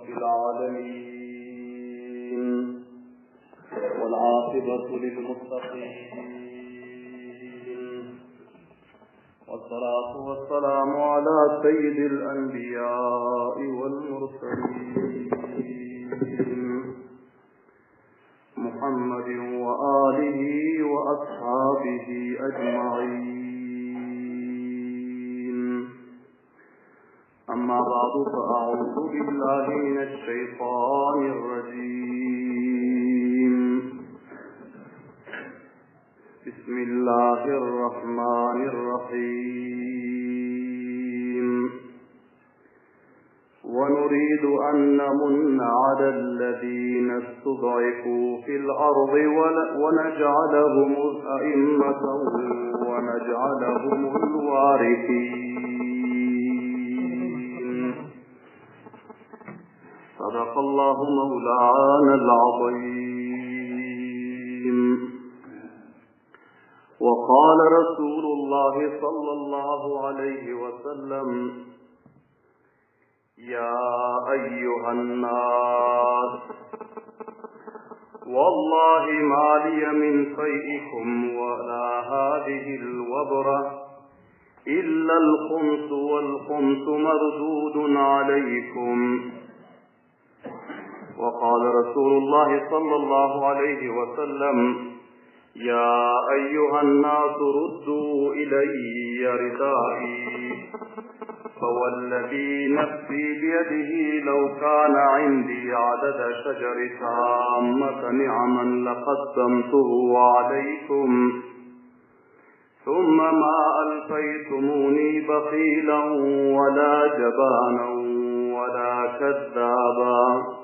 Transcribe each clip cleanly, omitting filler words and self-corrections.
رب العالمين والعاقبة للمتقين والصلاة والسلام على سيد الأنبياء والمرسلين محمد وآله وأصحابه أجمعين أما بعد فأعوذ بالله من الشيطان الرجيم بسم الله الرحمن الرحيم ونريد أن نمن على الذين استضعفوا في الأرض ونجعلهم أئمة ونجعلهم الوارثين صدق الله مولانا العظيم وقال رسول الله صلى الله عليه وسلم يا أيها الناس والله ما لي من فيئكم ولا هذه الوبرة إلا الخمس والخمس مردود عليكم وقال رسول الله صلى الله عليه وسلم يا أيها الناس ردوا إلي ردائي فوالذي نفسي بيده لو كان عندي عدد شجر تامة نعما لقدمته عليكم ثم ما ألفيتموني بخيلا ولا جبانا ولا كذابا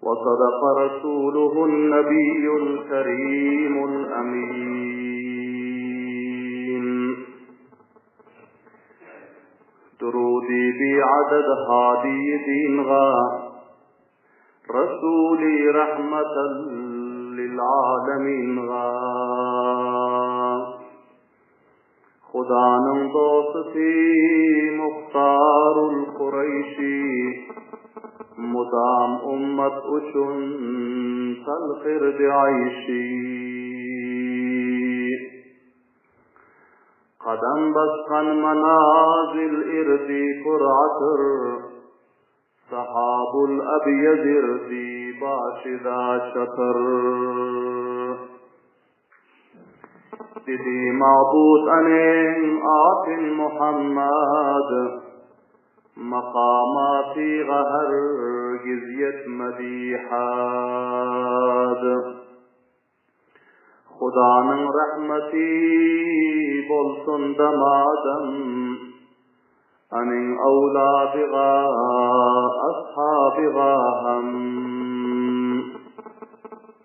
وصدق رسوله النبي الكريم الأمين درودي بعدد هادي دين غا رسولي رحمة للعالمين غا Hudanyň dosty Muhtarul Kureýşi Mudam ummat üçin talhyrdy aýşy. Gadam basgan manazil irdi pür atyr, Sahabul abýad irdi başyda çatyr. Didi mabut aneň atyn Muhammad, Makamatyga hergiz ýetmedi had. Hudanyň rahmeti bolsun damadam, Aneň awladyga, ashabyga ham.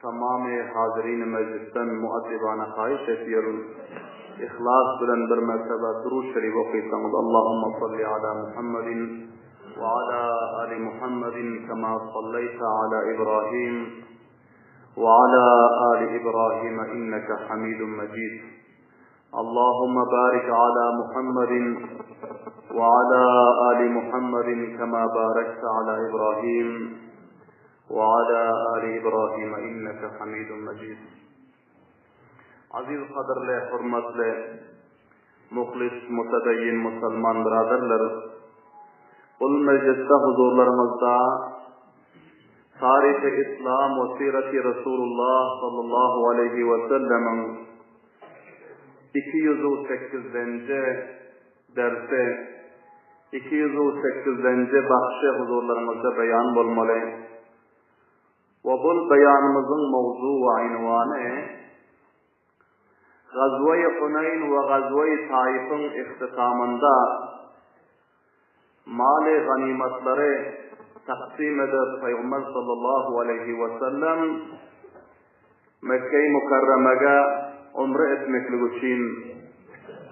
Tamamy hazirini mejlisden muaddibana haýyş etýärin, yhlas bilen bir mertebe Durud şerif okysaňyz Allahumma salli ala Muhammedin we ala ali Muhammedin kema salleýte ala Ibrahim we ala ali Ibrahim inneke Hamidun Mejid. Allahumma barik ala Muhammedin we ala ali Muhammedin kema barekte ala Ibrahim we ala ali Ibrahim inneke Hamidun Mejid. Aziz gadyrly, hormatly, muhlis, mutedeyyin musulman biraderler, bul mejlisde huzurlaryňyzda Taryhy Islam we Sirati Resulullah sallallahu aleýhi we sellemiň 208-nji dersi, 208-nji bahşy huzurlaryňyzda beýan bolmaly. We bul beýanymyzyň mowzu we ynwany Gazwe-i Huneýn we Gazwe-i Taifyň ihtitamynda maly ganymatlary taksym edip Pygamber sallallahu aleýhi we sellem Mekge-i Mükerremege umre etmeklik üçin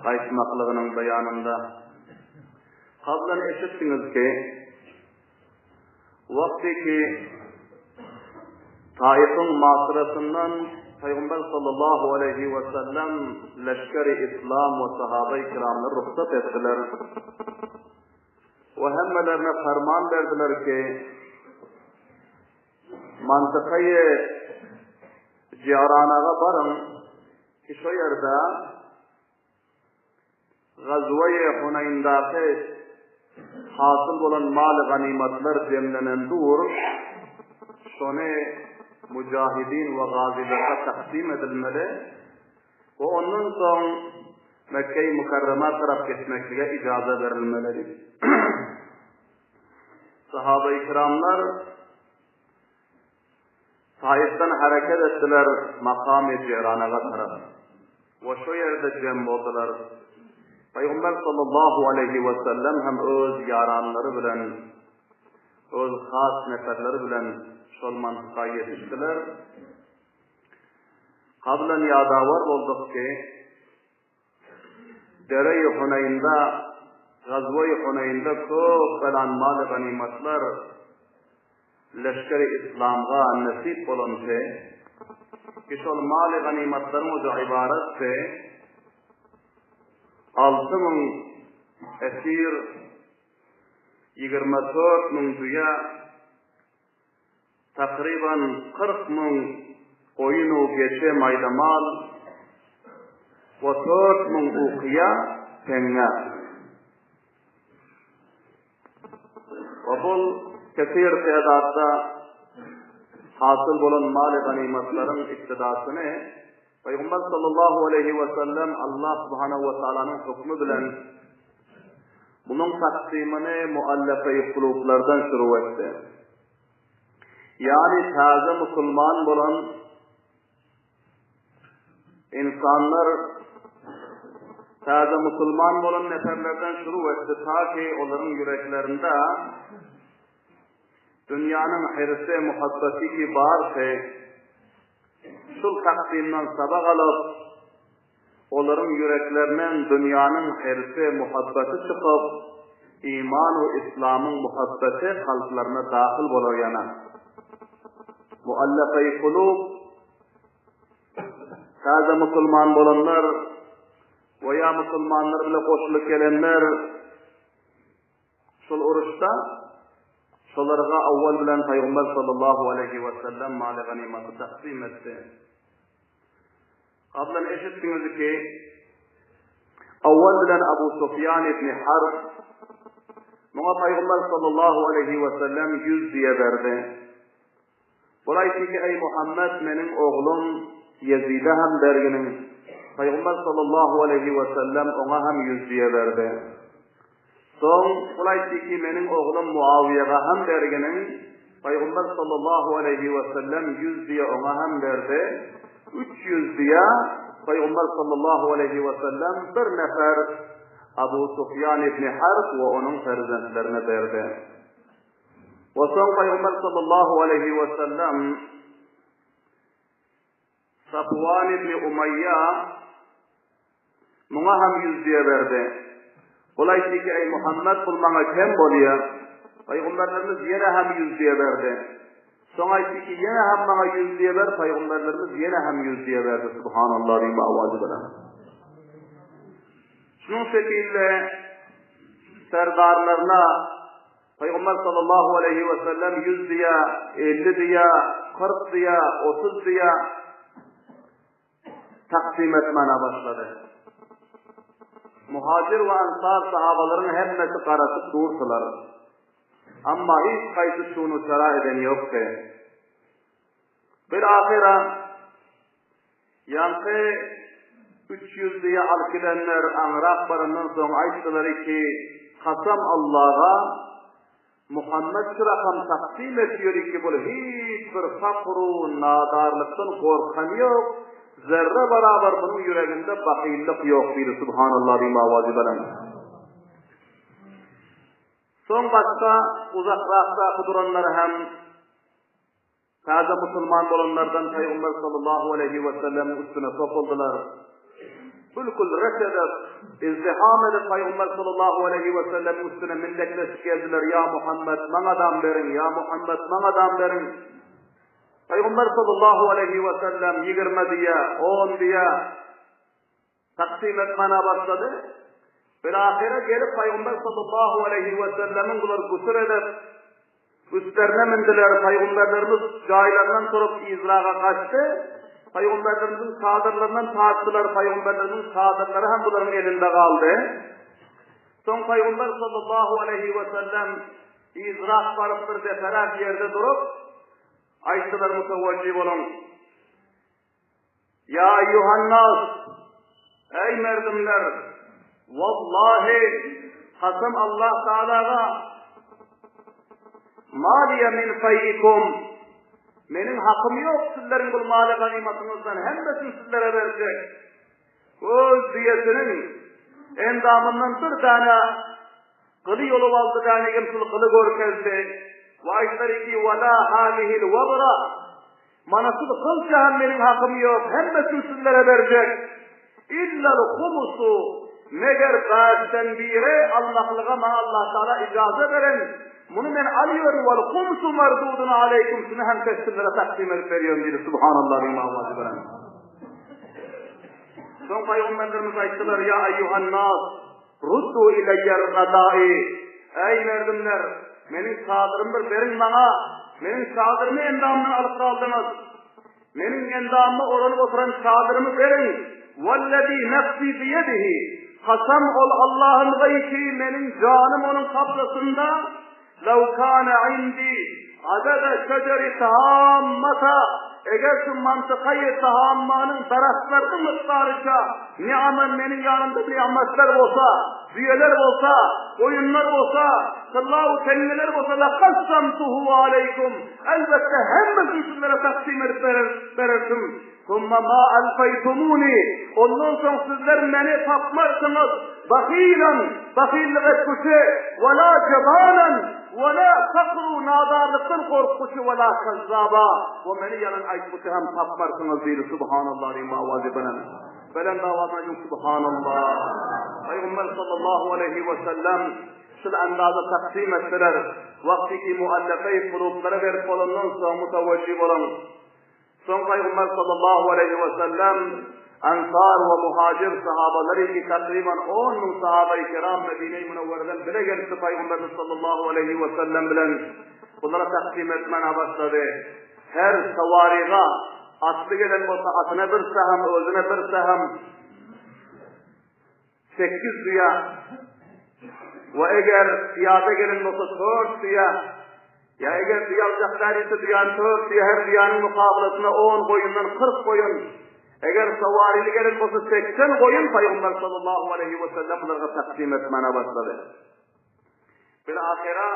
gaýtmaklygynyň beýanynda. Kablan eşitdiňiz ki, Wagty ki Taifyň masyrasyndan Pygamber sallallahu aleýhi we sellem leşgeri Islam we sahabeý kiramlary rugsat etdiler. We hemmelerine perman berdiler ki, Mantykaýy Ji'ranaga baryň ki şo ýerde Gazwaýy Hunaýndaky hasyl bolan maly-ganymatlar jemlenen dur, şony mujahidin we gazylara taksym edilmeli we ondan soň Mekgeýi Mükerrema tarap gitmeklige ijaza berilmeli diýip. Sahabeýi kiramlar Taifden hereket etdiler makamy Jeranaga tarap we şo ýerde jem boldular. Pygamber sallallahu aleýhi we sellem hem öz ýaranlary bilen, öz has neferleri bilen şol mantyka ýetişdiler. Kablan ýadawar bolduk ki, Dere-i Huneýnde, Gazwe-i Huneýnde köp belan maly ganymatlar leşgeri yslamga nesip bolundy, ki şol maly ganymatlaryň oja ybaratdy, 6000 esir, 24000 düýe, Takryban 40 000 goýun-u geçe maýda mal we 4000 ukyýa teňňe. We bul kesir tädatda hasyl bolan maly ganymatlaryň iktidasyny Pygamber sallallahu aleýhi we sellem Allah subhanahu we taalanyň hukmy bilen munuň taksymyny muallafeýi kulublardan şuru etdi. Ýagny täze musulman bolan insanlar täze musulman bolan neferlerden şuru etdi ta ki olaryň ýüreklerinde dünýäniň hirsi, muhabbeti ki barky şul taksymdan sabak alyp Olaryň ýüreklerinden dünýäniň hirsi, muhabbeti çykyp, iman we islamyň muhabbeti kalplaryna dahyl bolar ýana. Muallafeýi kulub, täze musulman bolanlar we ýa musulmanlar bile goşulyp gelenler şol uruşda şolarga awwal bilen Pygamber sallallahu aleýhi we sellem maly ganymaty taksym etdi. Gablan eşitdiňiz ki, awwal bilen Abu Sufýan ibn Harb muňa Pygamber sallallahu aleýhi we sellem 100 düýe berdi. Bul aýtdy ki, eý Muhammed, meniň oglum Ýezide hem berginiň. Pygamber sallallahu aleýhi we sellem oňa hem 100 düýe berdi. Soň ol aýtdy ki, meniň oglum Muawiýaga hem berginiň, Pygamber sallallahu aleýhi we sellem 100 düýe oňa hem berdi. 300 düýe Pygamber sallallahu aleýhi we sellem bir nefer Abu Sufýan ibn Harb we onuň perzentlerine berdi. We soň Pygamber sallallahu aleýhi we sellem Safwan ibn Umaýýa muňa hem 100 düýe berdi. Ol aýtdy ki, eý Muhammed, bul maňa kem bolýar. Pygamberlerimiz ýene hem 100 düýe berdi. Soň aýtdy ki, ýene hem maňa 100 düýe ber, pygamberlerimiz ýene hem 100 düýe berdi. Subhanallah diýip awazy bilen. Şunuň şekilde serdarlaryna Pygamber sallallahu aleýhi we sellem 100 düýe, 50 düýe, 40 düýe, 30 düýe taksym etmäne başlady. Muhajir we ansar sahabalaryň hemmesi garaşyp durdylar. Amma hiç haýsy şuny çara eden ýokdy. Bir ahyra Ýaňky 300 düýe alyp gidenler aňrak barandan soň aýtdylar ki, Kasam Allaga, Muhammet şu rakam taksym etýär ki, bul hiç bir fakru nadarlykdan gorkan ýok, zerre barabar munuň ýüreginde bahyllyk ýok diýdi, Subhanallah diýip owazy belent. Soň başga uzakrakdaky duranlar hem Täze musulman bolanlardan Pygamber sallallahu aleýhi we sellemiň üstüne topuldylar. Bülkül ret edip, izdiham edip Pygamber sallallahu aleýhi we sellemiň üstüne millekleşip geldiler, Ýa Muhammed, maňa dam beriň, ýa Muhammed, maňa dam beriň. Pygamber sallallahu aleýhi we sellem 20 diýe, 10 diýe, Taksym etmäne başlady. Bilahyra gelip Pygamber sallallahu aleýhi we sellemiň bular gusül edip, üstlerine mündiler. Pygamberlerimiz jaýlaryndan turup yzraga gaçdy. Pygamberlerimiziň çadyrlaryndan tapdylar. Pygamberlerimiziň çadyrlary hem bularyň elinde galdy. Soň Pygamber sallallahu aleýhi we sellem yzrak baryp bir deperäk ýerde durup, aýtdylar, Mutawajjy boluň. Ýa eýýuhannas, eý merdimler, wallahi, kasam Allah Tagalaga, ma liýe min feýikum, meniň hakym ýok sizleriň bul maly ganymatyňyzdan, hemmesini sizlere berjek. Öz düýesiniň endamyndan bir däne gyly ýolup aldy, dänegem şul gyly görkezdi. We aýtdylar ki, Wa la hazihil wabra, Mana şul gylça hem meniň hakym ýok, hemmesini sizlere berjek. Illal humusu, meger bäşden biri almaklyga maňa Allah Taala ijaza beren, muny men alýaryn, wal humusu merdudun aleýkum, şuny hem sizlere takdym edip berýärin diýdi. Subhanallah diýip owazy beren. Soň pygamberlerimiz aýtdylar, Ýa eýýuhan-nas, ruddu ileýýe radai. Eý merdimler, meniň çadyrymy bir beriň maňa. Meniň çadyrymy endamdan alyp galdyňyz. Meniň endamyma oranyp oturan çadyrymy beriň. Wellezî nefsî biýedihi. Kasam ol Allahyň ki, meniň janym onuň kabzasynda. Lew kâne indî adede şeceri tahammata, eger şu mantykaýy tahammanyň daragtlarynyň mukdaryça ni'amen meniň ýanymda ni'metler bolsa, düýeler bolsa, goýunlar bolsa, tylla-u teňňeler bolsa, lekassamtuhu aleýkum, elbetde hemmesini sizlere taksym edip bererdim. Summa ma alfaýtumuni, ondan soň sizler meni tapmarsyňyz, bahylan, bahyllyk etgüçi, we la jebanan, we la fakru, nadarlykdan gorkguçy, we la kazzaba, we meni ýalan aýtguçy hem tapmarsyňyz diýdi. Subhanallah diýiň owazy belent. Belent owazdan aýdyň Subhanallah. Pygamber sallallahu aleýhi we sellem şul andaza taksym etdiler. Wagty ki muallafeý kulublara berip bolandan soň mutawajjih boluň. Soň Pygamber sallallahu aleýhi we sellem Ensar we Muhajir sahabalary ki takryban on müň sahabaýy kiram Medine-i Münewwereden bile gelipdi Pygamberimiz sallallahu aleýhi we sellem bilen bulara taksym etmäne başlady. Her sawaryga atly gelen bolsa atyna bir saham, özüne bir saham, Sekiz düýe we eger pyýada gelen bolsa tört düýe, ýa eger düýe aljak däl ise düýäni tört düýe, her düýäniň mukabylasynda on goýundan 40 goýun, eger sawaryly gelen bolsa 80 goýun Pygamber sallallahu aleýhi we sellem bularga taksym etmäne başlady. Bil ahyra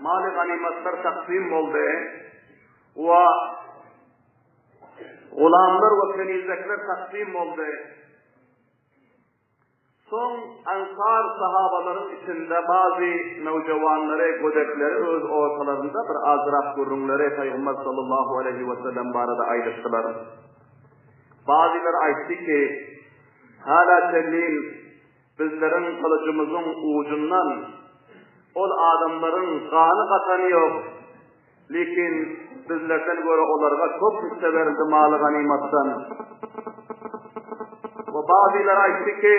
maly ganymatlar taksym boldy we gulamlar we kenizekler taksym boldy. Soň Ansar sahabalaryň içinde bazy nowjawanlary, gödekleri öz ortalarynda bir azrak gürrüňleri Pygamber sallallahu aleýhi we sellem barada aýdyşdylar. Bazylary aýtdy ki, Hala çenlin bizleriň gylyjymyzyň ujundan ol adamlaryň gany gatany ýok. Lekin bizlerden görä olarga köp hisse berildi maly ganymatdan. We bazylary aýtdy ki,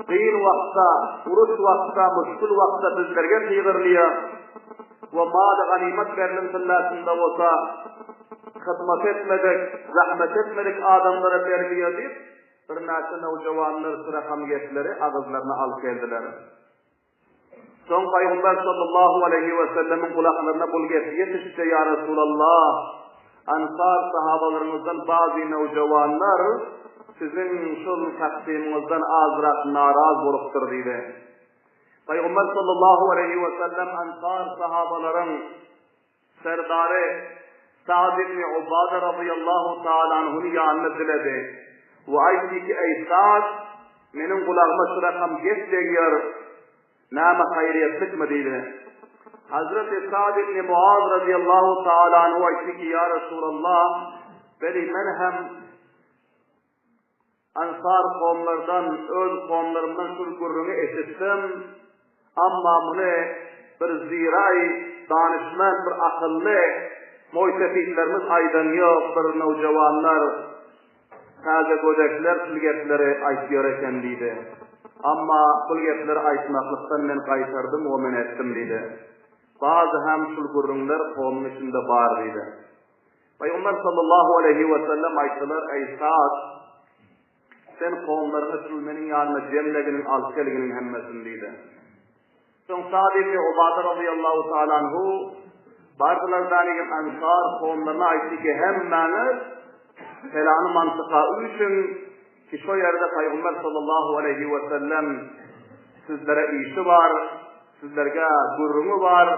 Kyn wagtda, uruş wagtda, müşgül wagtda bizlerge gygyrylýar we maly ganymat berlen tyllasynda bolsa hyzmat etmedik, zähmet etmedik adamlara berilýär diýip, birnäçe nowjawanlar şu rakam gepleri agyzlaryna alyp geldiler. Soň Pygamber sallallahu aleýhi we sellemiň gulaklaryna bul gep ýetişdi, Ýa Resulallah, Ansar sahabalaryňyzdan bazy nowjawanlar siziň şul taksymyňyzdan azrak naraz bolupdyr diýdi. Pygamber sallallahu aleýhi we sellem Ansar sahabalaryň Serdary Sa'd ibn Ubada razyýallahu taala anhuny ýanyna diledi we aýtdy ki, Eý Sa'd, meniň gulagyma şu rakam gep degýär, näme haýryýetlikmi diýdi. Hazreti Sa'd ibn Muaz razyýallahu taala anhu aýtdy ki, Ýa Resulallah, beli men hem Ansar kowumlardan, öz kowumlarymdan şul gürrüňi eşitdim, amma muny bir ziraý, danyşment, bir akylly moýsefitlerimiz aýdan ýok, bir nowjawanlar, täze gödekler şul gepleri aýtýar eken diýdi. Amma bul gepleri aýtmaklykdan men gaýtardym we men etdim diýdi. Bazy hem şul gürrüňler kowumyň içinde bar diýdi. Pygamber sallallahu aleýhi we sellem aýtdylar, Eý Saad! Sen kowumlaryňy şul meniň ýanyma jemleginiň alyp gelginiň hemmesini diýdi. Soň Sa'd ibn Ubada razyýallahu taala anhu bardylar danigem Ansar kowumlaryna aýtdy ki, hemmäňiz pelany mantyka üýşüň ki şo ýerde Pygamber sallallahu aleýhi we sellem sizlere işi bar, sizlerge gürrüňi bar,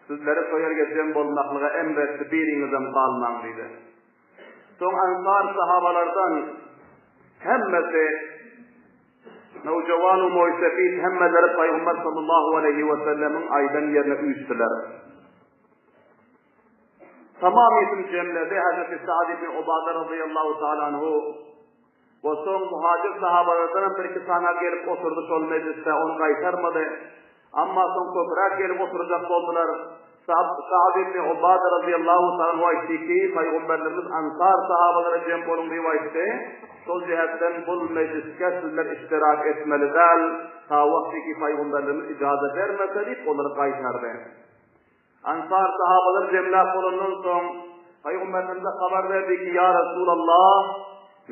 sizleri şo ýerge jem bolmaklyga emr etdi, biriňizem galmaň diýdi. Soň Ansar sahabalardan hemmesi Nowjawan we moýsefit hemmeleri Pygamber sallallahu aleýhi we sellemiň aýdan ýerine üýşdüler. Tamamysyny jemledi Hazreti Sa'd ibn Ubada razyýallahu ta'ala anhu we soň muhajir sahabalardan hem bir-iki sany gelip oturdy şol mejlisde, ony gaýtarmady. Amma soň köpräk gelip oturjak boldular. Sa'd ibn Ubada razyýallahu ta'ala anhu aýtdy ki, Pygamberlerimiz Ansar sahabalara jem boluň diýip aýtdy. Şol jähetden bul mejlisge sizler iştirak etmeli däl, ta wagty ki Pygamberlerimiz ijaza bermese diýip olary gaýtardy. Ansar sahabalary jemläp bolandan soň, Pygamberimize habar berdi ki, Ýa Resulallah,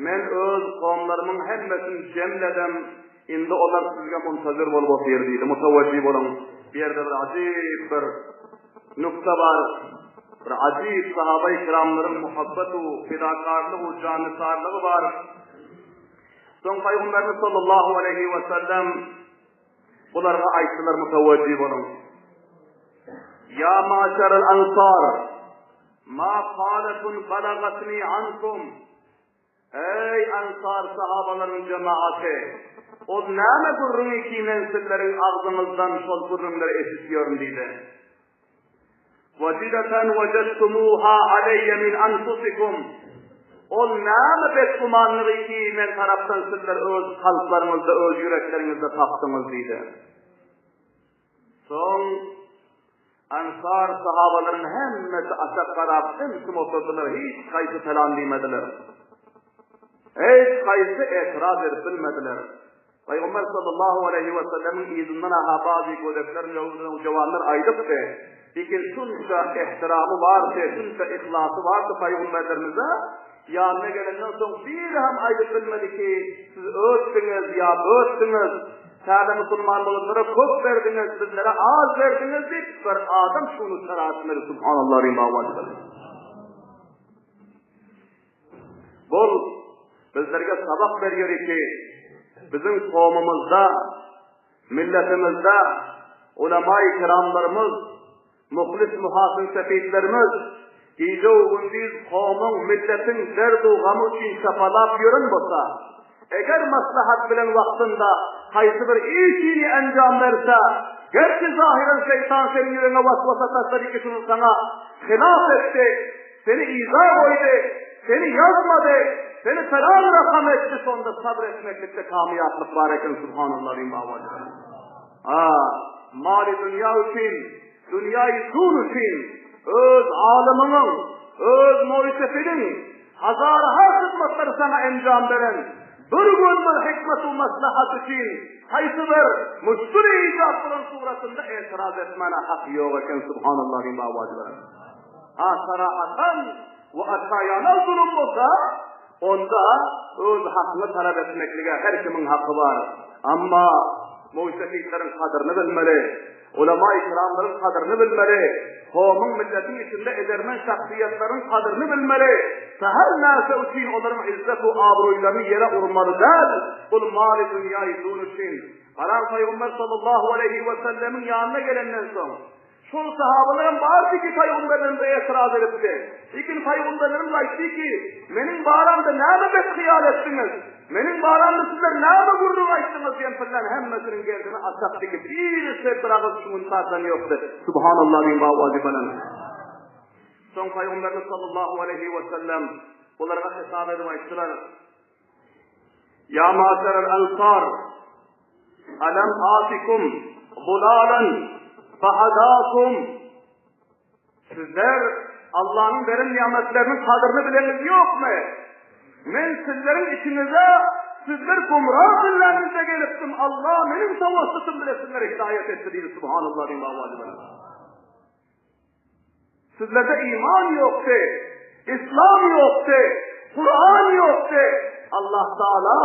men öz kowumlarymyň hemmesini jemledim, indi olar sizge muntazir bolup otyr diýdi. Mutawajjih boluň, bu ýerde bir ajyp bir nukta bar. Bir ajyp sahabai kiramlaryň muhabbet-u, fidakarlygy, jannisarlygy bar. Soň Pygamberimiz sallallahu aleýhi we sellem Bularga aýtdylar mutawajjih boluň. Ýa maşaral ansar, ma qalatun balagatni ankum. Eý ansar sahabalaryň jemaaty, ol näme gürrüňi ki men sizleriň agzyňyzdan şol gürrüňleri eşitýärin diýdi. Wajidatan wajadtumuha aleýye min anfusikum. Ol näme betgümanlygy ki men tarapdan sizler öz kalplaryňyzda, öz ýürekleriňizde tapdyňyz diýdi. Soň Ansar sahabalaryň hemmesi aşak garap ümsüm oturdylar, hiç haýsy salam diýmediler. Hiç haýsy etiraz edip bilmediler. Pygamber sallallahu aleýhi we sellemiň yzyndan-ha bazy gödekler, nowjuwanlar aýdypdy, Lekin şunça ehtiramy bardy, şunça yhlasy bardy pygamberlerimize, ýanyna gelenden soň biri hem aýdyp bilmedi ki, siz ötdüňiz ýa bötdüňiz, täze musulman bolanlara köp berdiňiz, bizlere az berdiňiz diýip, bir adam şuny çara etmedi, subhanallah, Bul bizlerge sabak berýär ki, biziň kowmumyzda, milletimizde ulama-i kiramlarymyz, muhlis muhasyn sefitlerimiz gije u gündiz kowmuň, milletiň derd-u gamy üçin çapalap ýören bolsa, eger maslahat bilen wagtynda haýsy bir işini enjam berse, gerçi zahyran şeýtan seniň ýüregiňe waswasa taşlady ki şuny saňa hylaf etdi, Seni yza goýdy, seni ýazmady, seni falan rakam etdi, şonda sabr etmeklikde kamýaplyk bar eken, subhanallah diýiň babajan. A, maly dünýä üçin, dünýäi dun üçin öz alymyňyň, öz moýsefiliň hazarha hyzmatlary saňa enjam beren, bir gün bir hikmet-u maslahat üçin haýsy bir müşkül ijap bolan suratynda etiraz etmäne hak ýok eken, subhanallah diýiň babajan. Ha sarahatan we açaýana zulum bolsa, onda öz hakyňy talap etmeklige her kimiň haky bar. Amma mujtehitleriň kadyryny bilmeli, ulama-i kiramlaryň kadyryny bilmeli, kowumyň, milletiň içinde edermen şahsyýetleriň kadyryny bilmeli. Sähel närse üçin olaryň izzet we abroýlaryny ýere urmaly däl, bul maly dünýäi dun üçin. Garaň Pygamber sallallahu aleýhi we sellemiň ýanyna gelenden soň, Şol sahabalaram bardy ki, pygamberlerimize etiraz edipdi. Lekin pygamberlerimiz aýtdy ki, Meniň baramda näme bet hyýal etdiňiz? Meniň baramda sizler näme gürrüň aýtdyňyz diýen pyllan hemmesiniň gerdeni açakdy ki, birisi bir agyz şuňun tartan ýokdy. Subhanallah diýiň bawazy banan. Soň pygamberimiz sallallahu aleýhi we sellem bularga hitap edip aýtdylar. Ýa maşeral ansar, alam atikum zulalan fahadakum. Sizler Allah'ın beren nimetlerinin kadyryny bileňiz ýokmy? Men sizleriň içiňize Sizler gumra dilläňizde gelipdim, Allah meniň tawassutum bilen sizlere hidaýat etdi diýdi. Subhanallah diýip awazy bilen. Sizlerde iman ýokdy, Islam ýokdy, Kuran ýokdy. Allah Taala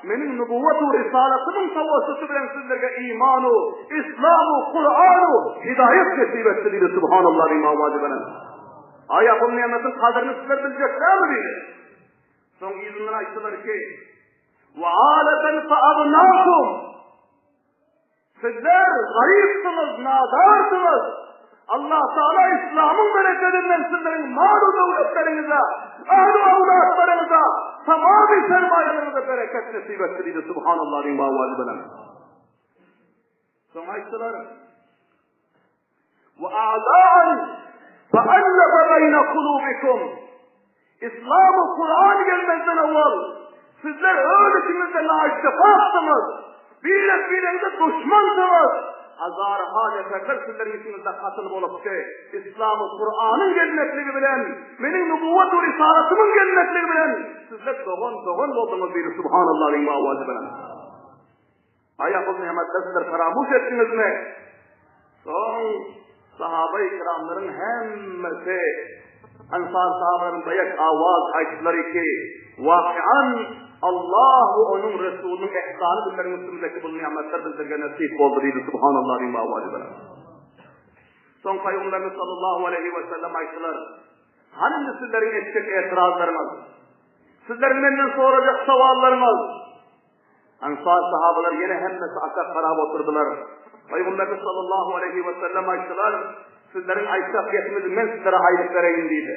meniň nubuwwat we risalatymyň tawassuty bilen sizlerge imanu, Islamu, Kuranu hidaýat nesip etdi diýdi. Subhanallah diýip awazy bilen. Aýa bu nemetiň kadyryny sizler biljek dälmi diýdi. Soň yzyndan aýtdylar ki, Wa alatan fa agnakum. Sizler garypsyňyz, nadarsyňyz. Allah Taala İslamyň berekedinden sizleriň mal-u döwletleriňize, ähli awlatlaryňyza, tamamy sermaýalaryňyza bereket nesip etdi diýdi. Subhanallah diýip awazy bilen. Soň aýtdylar, Wa a'da'an fa allafa beýne kulubikum. Islam we Kuran gelmezden owal sizler öz içiňizde naittifaksyňyz, birek-biregiňize duşmansyňyz. Hazarha neferler sizleriň içiňizde katyl bolupdy. Islam we Kuranyň gelmekligi bilen, meniň nubuwwat we risalatymyň gelmekligi bilen sizler dogan-dogan bolduňyz diýdi. Subhanallah diýip awazy bilen. Aý bu nemetleri sizler faramuş etdiňizmi? Soň sahaba-i kiramlaryň hemmesi Ensar sahabalaryň beýik awaz aýtdylar ki, wakian Allah we onuň Resulynyň ihsany bizleriň üstümizdeki bu nemetler bizlerge nesip boldy diýdi. Subhanallah diýip awazy bilen. Soň Pygamberimiz sallallahu aleyhi we sellem aýtdylar, Hany indi sizleriň etjek etirazlaryňyz? Sizleriň menden sorajak sowallaryňyz? Ensar sahabalar ýene hemmesi aşak garap oturdylar. Pygamberimiz sallallahu aleýhi we sellem aýtdylar, Sizleriň aýtjak gepiňizi men sizlere aýdyp bereýin diýdi.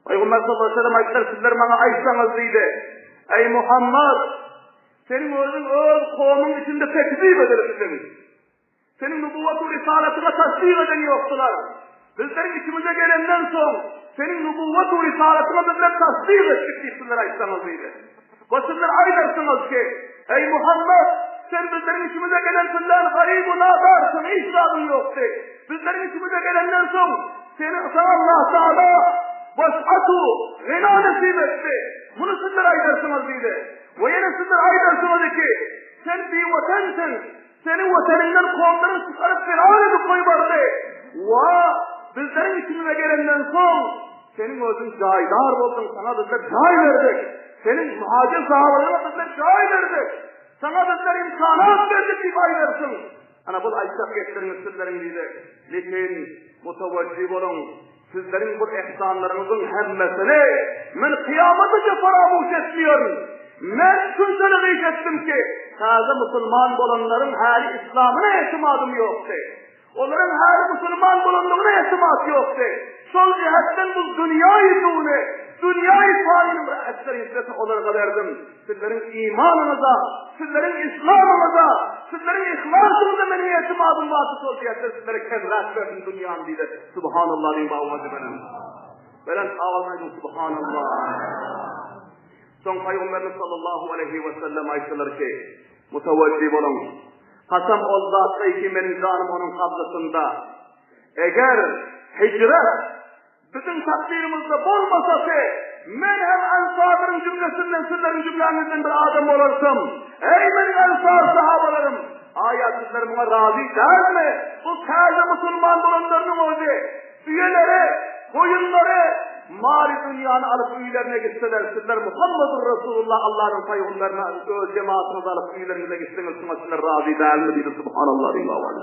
Pygamber sallallahu aleýhi we sellem aýtdylar, Sizler maňa aýtsaňyz diýdi. Eý Muhammet, seniň özüň öz kowumyň içinde tekzip edilipsiň. Seniň nubuwwat we risalatyňa tassyk eden ýokdular. Bizleriň içimize gelenden soň, seniň nubuwwat we risalatyňa bizler tassyk etdik diýip sizler aýtsaňyz diýdi. We sizler aýdarsyňyz ki, Eý Muhammet, sen bizleriň içimize gelensinden garyb we nadarsyň, hiç zadyň ýokdy. Bizleriň içimize gelenden soň, seni saňa Allah Taala wes'atu, gina nesip etdi. Muny sizler aýdarsyňyz diýdi. We ýene sizler aýdarsyňyz ki, sen biwetensiň, Seni watanyňdan kowumlaryň çykaryp weýran edip goýbardy. Wa, bizleriň içimize gelenden soň, seniň özüň jaýdar bolduň, saňa bizler jaý berdik. Seniň muhajir sahabalaryňa bizler jaý berdik. Saňa bizler imkanat berdik diýip aýdarsyň. Ana bul aýtjak gepleriňiz sizleriň diýdi. Lekin mutawajjih boluň, sizleriň bu ihsanlaryňyzyň hemmesini men kyýamataça faramuş etmeýärin. Men şunçalyk iş etdim ki, täze musulman bolanlaryň häli islamyna etimadym ýokdy. Olaryň häli musulman bolanlygyna etimat ýokdy. Şol jähetden bu dünýäi duny, dünýäi panynyň bir esger hissesini olarga berdim. Sizleriň imanyňyza, sizleriň islamyňyza, sizleriň yhlasyňyza meniň etimadym bardy şol jähetden sizlere kemräk berdim dünýäni diýdi. Subhanallah diýip awazy belent. Belent awaz aýdyň Subhanallah. Soň Pygamberimiz sallallahu aleýhi we sellem aýtdylar ki, Mutawajjih boluň! Kasam ol zatda ki meniň janym onuň kabzasynda. Eger hijret biziň takdyrymyzda bolmasasy, men hem ensarlaryň jümlesinden sizleriň jümläňizden bir adam bolardym. Eý meniň ensar sahabalarym! Aýa sizler muňa razy dälmi? Bu täze musulman bolanlarynyň özi Düýeleri, goýunlary, maly-dünýäni alyp öýlerine gitseler, sizler Muhammedur Resulullah Allanyň pygamberine öz jematyňyzy alyp öýleriňize gitseňiz, şuňa sizler razy dälmi diýdi. Subhanallah diýip owal.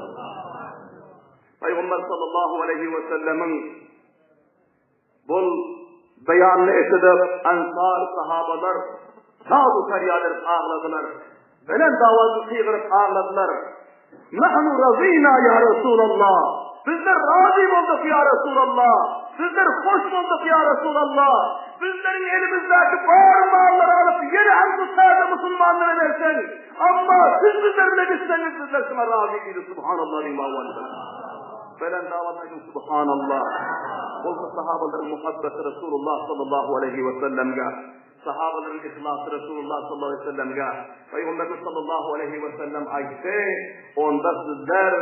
Pygamber sallallahu aleýhi we sellemiň bul beýanyny eşidip, ensar sahabalar dad-u perýat edip agladylar. Belent owazly gygyryp agladylar. Nahnu razina ýa Resulallah! Bizler razy bolduk ýa Resulallah! Bizler hoş bolduk ýa Resulallah! Bizleriň elimizdäki bar mallary alyp ýene hem şu täze musulmanlara berseň, amma siz bizler bile gitseňiz bizler şuňa razy diýdi. Subhanallah diýip owazly. Belent owazly aýdyň Subhanallah. Bolsa sahabalaryň muhabbeti Resulullah sallallahu aleýhi we sellemge. Sahabalaryň yhlasy Resulullah sallallahu aleýhi we sellemge, Pygamberimiz sallallahu aleýhi we sellem aýtdy, Onda sizler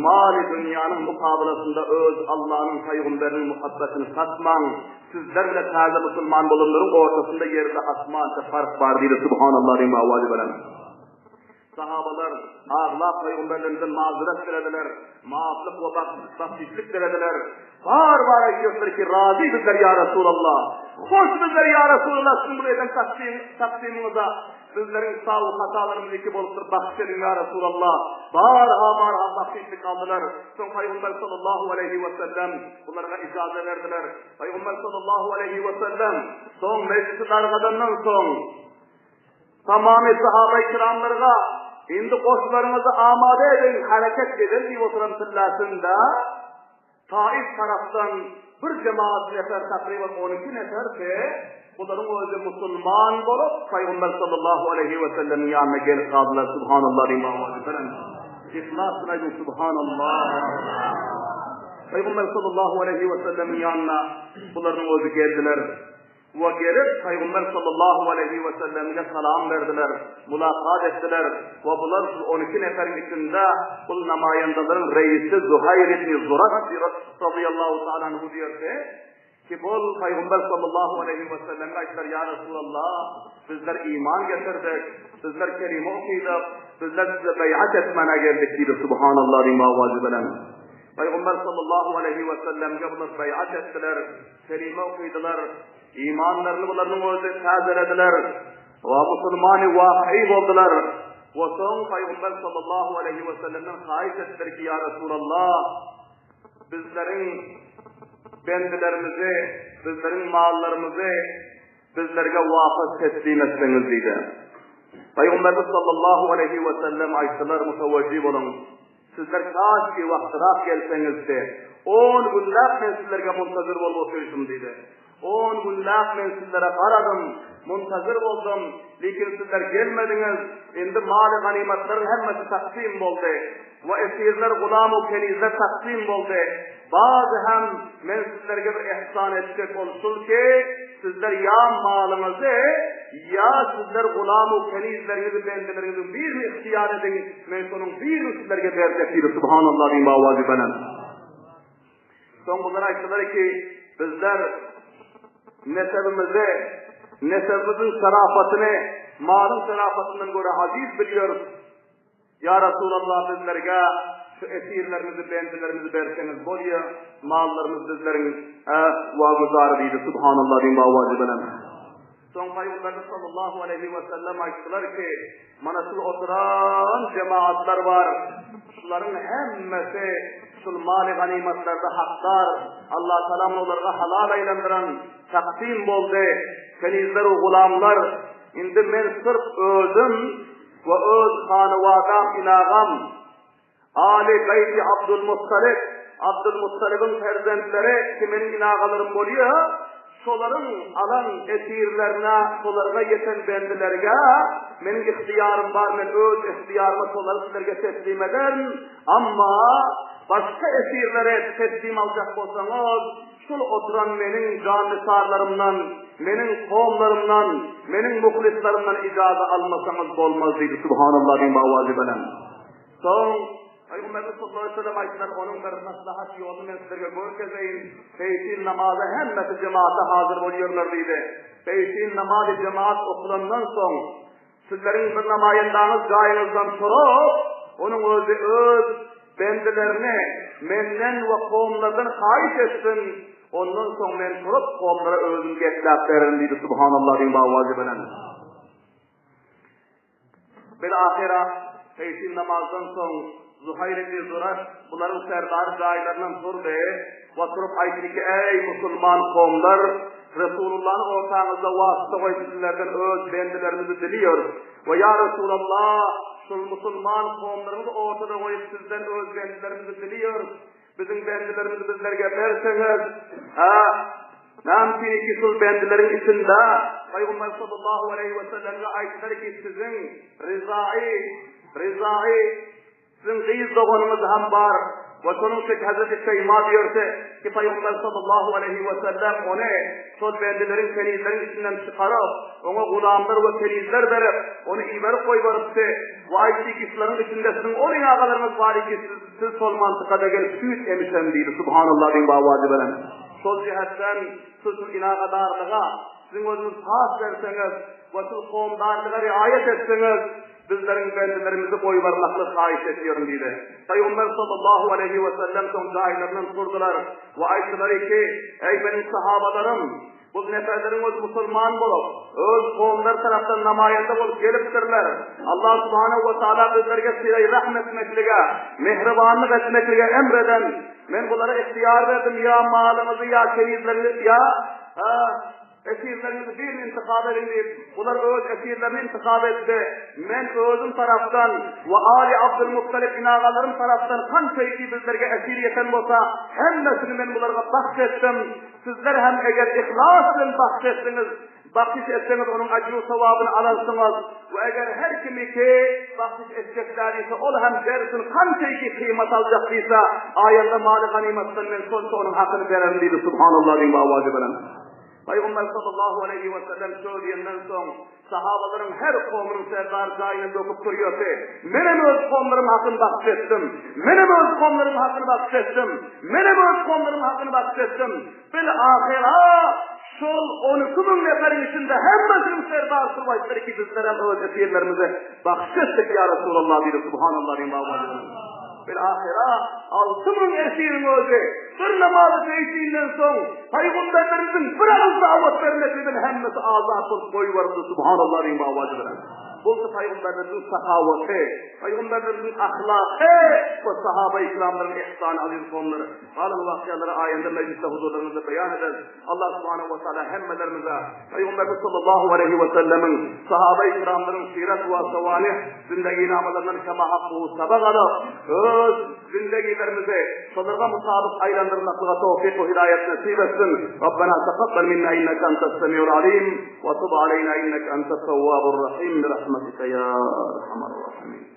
maly dünýäniň mukabalasynda öz Allanyň pygamberiniň muhabbatyny satmaň, sizler bile täze musulman bolanlaryň ortasynda ýerde asmança fark bar diýdi, Subhanallah diýip owazy bilen. Sahabalar aglap pygamberlerimizden mazeret dilediler, maaflyk we bahşişlik dilediler. Bar-bar aýdýarlar ki, razy bizler ýa Resulallah. Hoş bizler ýa Resulallah siziň bu eden takdymyňyza. Bizleriň saw hatalarymyz iki bolupdyr, bahşiş ediň ýa Resulallah. Barha-barha bahşişlik aldylar. Soň Pygamber sallallahu aleýhi we sellem bularga ijaza berdiler. Pygamber sallallahu aleýhi we sellem soň mejlisi dargadandan soň Tamamy sahabaýy kiramlarga, Indi goşlaryňyzy amada ediň, hereket eder diýip oturan pillasynda, Taif tarapdan bir jemagat nefer, takryban on iki neferdi, bularyň özi musulman bolup, Pygamber sallallahu aleýhi we sellemiň ýanyna gelip galdylar, Subhanallah diýip owazy bilen. Yhlas bilen aýdyň, Subhanallah. Pygamber sallallahu aleýhi we sellemiň ýanyna bularyň özi geldiler. We gelip, Pygamber sallallahu aleýhi we sellemge salam berdiler, mulakat etdiler we bular şul 12 neferiň içinde bul namaýandalaryň reýisi Zuhaýr ibn Zurak razyýallahu taala anhu diýerdi ki, bul Pygamber sallallahu aleýhi we sellemge aýtdylar, Ýa Resulallah, bizler iman getirdik, bizler kelime okydyk, bizler size beýat etmäne geldik diýdi, Subhanallah diýip owazy bilen. Pygamber sallallahu aleýhi we sellemge bular beýat etdiler. Kelime okydylar, imanlaryny bularyň özi täzelediler we musulmany waky boldular. We soň Pygamber sallallahu aleýhi we sellemden haýyş etdiler ki, ýa Resulallah, bizleriň bendilerimizi, bizleriň mallarymyzy bizlerge wapas teslim etseňiz diýdi. Pygamberimiz sallallahu aleýhi we sellem aýtdylar, mutawajjih boluň. Sizler kaşki wagtyrak gelseňizdi. On günläp men sizlerge muntazyr bolup oturyşym diýdi. On günläp men sizlere garadym, muntazyr boldum, lekin sizler gelmediňiz. Indi maly ganymatlaryň hemmesi taksym boldy. We esirler, gulam u kenizler taksym boldy. Bazy hem men sizlerge bir ihsan etjek ol şul ki, sizler ýa malyňyzy, ýa sizler gulam-u kenizleriňizi, bendeleriňiziň birini ihtiýar ediň, men şonuň birini sizlerge berjek diýdi. Subhanallah diýiň owazy belent. Soň bular aýtdylar ki, bizler nesebimizi, nesebimiziň şerafatyny malyň şerafatyndan görä aziz bilýäris. Ýa Resulallah bizlerge şu esirlerimizi bendilerimizi berseňiz bolýa, mallarymyz bizleriň waguzary diýdi. Subhanallah diýiň owazy bilen. Soň Pygamberimiz sallallahu aleýhi we sellem aýtdylar ki, mana şu oturan jemaatlar bar, şularyň hemmesi şul maly ganymatlarda hakdar, Allah Taala olarga halal aýlandyran taksym boldy. Kenizler we gulamlar, indi men syrf özüm We öz hanywadam, inagam, Aly Beýti Abdulmuttalyp, Abdulmuttalybyň perzentleri ki meniň inagalarym bolýa, şolaryň alan esirlerine, şolarga ýeten bendilerge meniň ihtiýarym bar, men öz ihtiýaryma şolary sizlerge teslim ederin, amma başga esirleri teslim aljak bolsaňyz, Şul oturan meniň jannysarlarymdan, meniň kowumlarymdan, meniň muhlislerimden ijaza almasaňyz bolmaz diýdi. Subhanallah diýiň owazy bilen. Soň Pygamberimiz sallallahu aleyhi ve sellem aýtdylar, onuň bir maslahat ýoluny men sizlerge görkezeýin. Peýşin namaza hemmesi jemaata hazyr bolýarlar diýdi. Peýşin namazy jemaat okulandan soň Sizleriň bir namaýandaňyz jaýyňyzdan turup, onuň özi öz bendilerini menden we kowumlardan haýyş etsin, ondan soň men turup, kowumlara özüm gepläp bererin diýdi. Subhanallah diýiň owazy bilen. Bil-ahyra, peşin namazdan soň Zuhaýr ibn Zuraş bularyň serdary jaýlaryndan turdy we turup aýtdy ki, Eý, musulman kowumlar! Resulullany ortaňyzda wasyta goýup sizlerden öz bendilerimizi diliýorys. We ýa Resulallah, şul musulman kowumlaryňyzy ortada goýup sizden öz bendilerimizi diliýorys. Biziň bendilerimizi bizlerge berseňiz, ha, näme üçin ki şul bendileriň içinde Pygamber sallallahu aleýhi we sellemge aýtdylar ki siziň Rizai, Rizai Siziň gyz doganyňyz hem bar. We şonuň üçin Hezreti Şeýma diýerdi ki, Pygamber sallallahu aleýhi we sellem ony şol bendileriň, kenizleriň içinden çykaryp, oňa gulamlar we kenizler berip, ony iberip goýberipdi. We aýtdy ki, şularyň içinde siziň ol agalaryňyz bar ki, siz şol mantykada gelip süýt emişen diýdi. Subhanallah diýiň bawazy bilen. Şol jähetden siz şu inagadarlyga siziň özüňiz pas berseňiz we şul hondarlyga riaýat etseňiz, Bizleriň bendelerimizi goýbarmaklygy haýyş edýärin diýdi. Pygamber sallallahu aleýhi we sellem soň jaýlaryndan turdular we aýtdylar ki, Eý meniň sahabalarym! Bu neferleriň özi musulman bolup, öz kowumlary tarapdan namaýanda bolup gelipdirler. Allah subhanahu we taala bizlerge sylaý rahm etmeklige, mähribanlyk etmeklige emr eden. Men bulara ygtyýar berdim, ýa malyňyzy, ýa kenizleriňizi, ýa Esirleriňizi birini intihap ediň diýip, bular öz esirlerini intihap etdi. Men özüm tarapdan we Ali Abdylmuttalip inagalarym tarapdan kança iki bizlerge esir ýeten bolsa, hemmesini men bularga bahş etdim. Sizler hem eger yhlas bilen bahş etseňiz, bahşiş etseňiz onuň ajru-sowabyny alarsyňyz. We eger her kim iki bahşiş etjek däl diýse, ol hem bersin, kança iki kyýmat aljak diýse, aýanda maly ganymatdan men şonça onuň hakyny bererin diýdi. Subhanallah diýiň bu awazy bilen. Pygamber sallallahu aleýhi we sellem şo diýenden soň, sahabalaryň her kowumynyň serdary jaýyna döküp turýardy. Menem öz kowumlarym hakyny bahşiş etdim. Menem öz kowumlarym hakyny bahşiş etdim. Menem öz kowumlarym hakyny bahşiş etdim. Bil ahyra şol 12 müň neferiň içinde hemmesiniň serdary turup aýtdylar ki, bizlerem öz esirlerimizi bahşiş etdik ýa Resulallah diýdi. Subhanallah diýiň babalarym. Bil-ahyra 6000 esiriň özi bir namazy peýşinden soň Pygamberlerimiziň bir agyz dawat bermekliginden hemmesi azat bolup goýberildi. Subhanallah diýiň babaja bilen. Bolsa Pygamberlerimiziň sahawaty, Pygamberlerimiziň ahlaky we sahaba-i kiramlaryň ihsany aziz kowumlar. Galan wakyalary aýanda mejlisde huzurlaryňyzda beýan ederis. Allah subhanahu wa taala hemmelerimize Pygamberimiz sallallahu aleýhi we sellemiň, sahaba-i kiramlaryň sirat we sawanih zindeginamalaryndan kema hakkuhu sabak alyp, öz zindegilerimizi şolarga mutabyk aýlandyrmaklyga towfyk we hidaýat nesip etsin. Rabbena takabbal minna inneke entes semiul alim we tub aleýna inneke entet tewwabur rahim bi rahmetike ya erhamer rahimin.